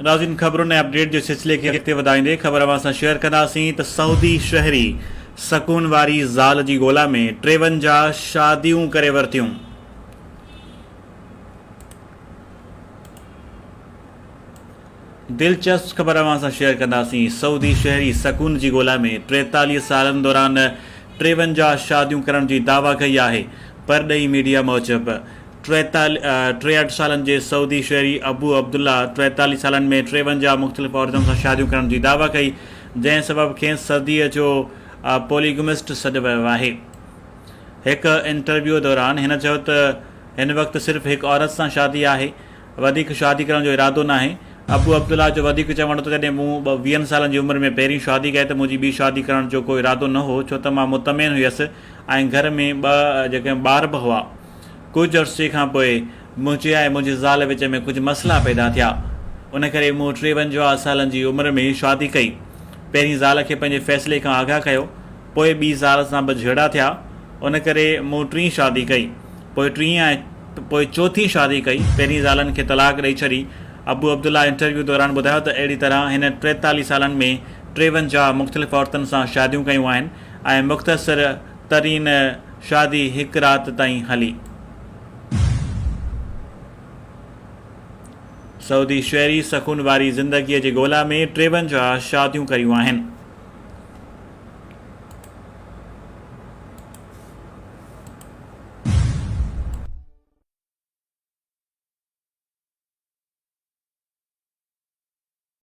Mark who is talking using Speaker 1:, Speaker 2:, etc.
Speaker 1: ناظرين خبرن ۽ اپڊيٽ جي سلسلي کي اڳتي وڌائيندي خبر اوهان سان شيئر ڪنداسين ته سعودي شهري سڪون واري زال جي ڳولا ۾ 53 شاديون ڪري ورتيون. دلچسپ خبر اوهان سان شيئر ڪنداسين سعودي شهري سڪون جي ڳولا ۾ 43 سالن دوران 53 شاديون ڪرڻ جي دعويٰ ڪئي آهي پرڏيهي ميڊيا موجب 63 سالن جي سعودي شهري ابو عبدالله 43 سالن ۾ 53 مختلف عورتن سان شاديون ڪرڻ جي دعويٰ ڪئي، جنهن سبب کيس صديء جو پوليگمسٽ سڏيو ويو آهي. هڪ انٽرويوء دوران هن چيو ته هن وقت صرف هڪ عورت سان شادي آهي، وڌيڪ شادي ڪرڻ جو ارادو ناهي. ابو عبدالله جو وڌيڪ چوڻ هو ته جڏهن مون ويهن سالن جي عمر ۾ پهرين شادي ڪئي ته منهنجي ٻي شادي ڪرڻ جو ڪو ارادو نه هو، ڇو ته مان مطمئن هيس ۽ گهر ۾ ٻه جيڪي ٻار به هئا. ڪجهه عرصي کان پوء منهنجي ۽ منهنجي زال وچ ۾ ڪجهه مسئلا پيدا ٿيا. ان ڪري مون 53 سالن جي عمر ۾ شادي ڪئي. پهرين زال کي پنهنجي فيصلي کان آگاهه ڪيو. پوء ٻي زال سان به جهيڙا ٿيا. ان ڪري مون ٽين شادي ڪئي. پوء ٽين ۽ پوء چوٿين شادي ڪئي. پهرين زالن کي طلاق ڏئي ڇڏي. ابو عبدالله انٽرويو دوران ٻڌايو ته اهڙي طرح هن 43 سالن ۾ 53 مختلف عورتن سان شاديون ڪيون آهن ۽ مختصر ترين شادي هڪ رات تائين هلي. سعودي شهري سڪون واري زندگيء جي ڳولا ۾ 53 شاديون ڪريون آهن.